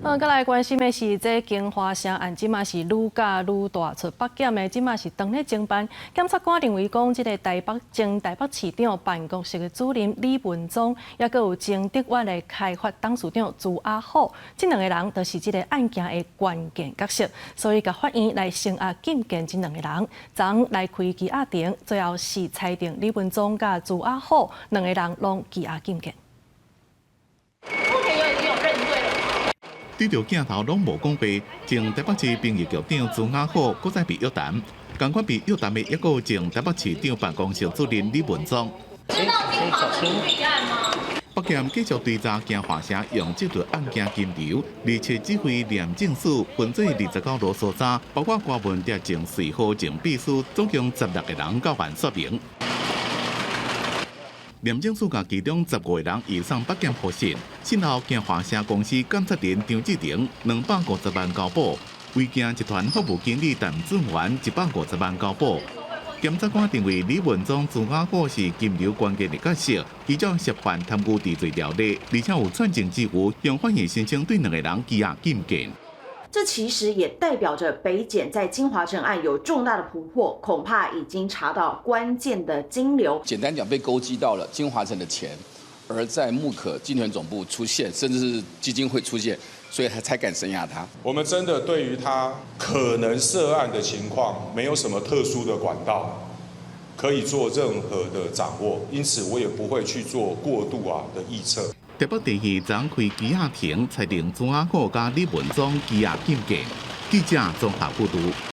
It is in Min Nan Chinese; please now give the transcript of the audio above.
好，閣來關心的是，這京華城案，這馬是愈攪愈大，出北檢的，這馬是當咧偵辦。檢察官認為講，這个台北前台北市長辦公室的主任李文宗，抑閣有前德悅的開發董事長朱亞虎，這兩个人都是這个案件的關鍵角色，所以共法院來聲押禁見這兩个人，昨昏來開羈押庭，最後是裁定李文宗佮朱亞虎兩个人攏羈押禁見。目前有已經有認罪了。對著鏡頭攏無講話，前台北市兵役局長朱亞虎閣再被約談，仝款被約談的抑閣有前台北市長辦公室主任李文宗。知道京華城弊案嗎？北檢繼續追查京華城用這類案件金流，27指揮廉政署分做29路搜查，包括柯文哲前稅務前秘書，總共16个人到案說明。廉政署共其中15个人移送北檢複訊，訊後京華城公司監察人張志廷250萬交保，維京集團服務經理陳俊元150萬交保。檢察官認為李文宗、朱亞虎是金流關鍵的角色，依照涉犯貪污治罪條例，而且有串證之虞，向法院申請對兩个人羈押禁見。這其實也代表着北檢在京華城案有重大的突破，恐怕已經查到關鍵的金流。簡單講，被勾稽到了京華城的錢，而在木可集團總部出現，甚至是基金會出現，所以他才敢聲押他。我們真的對於他可能涉案的情況，沒有什麼特殊的管道可以做任何的掌握，因此我也不會去做過度的臆測。台北地院昨開羈押庭，裁定朱亞虎佮李文宗羈押禁見。記者綜合報導。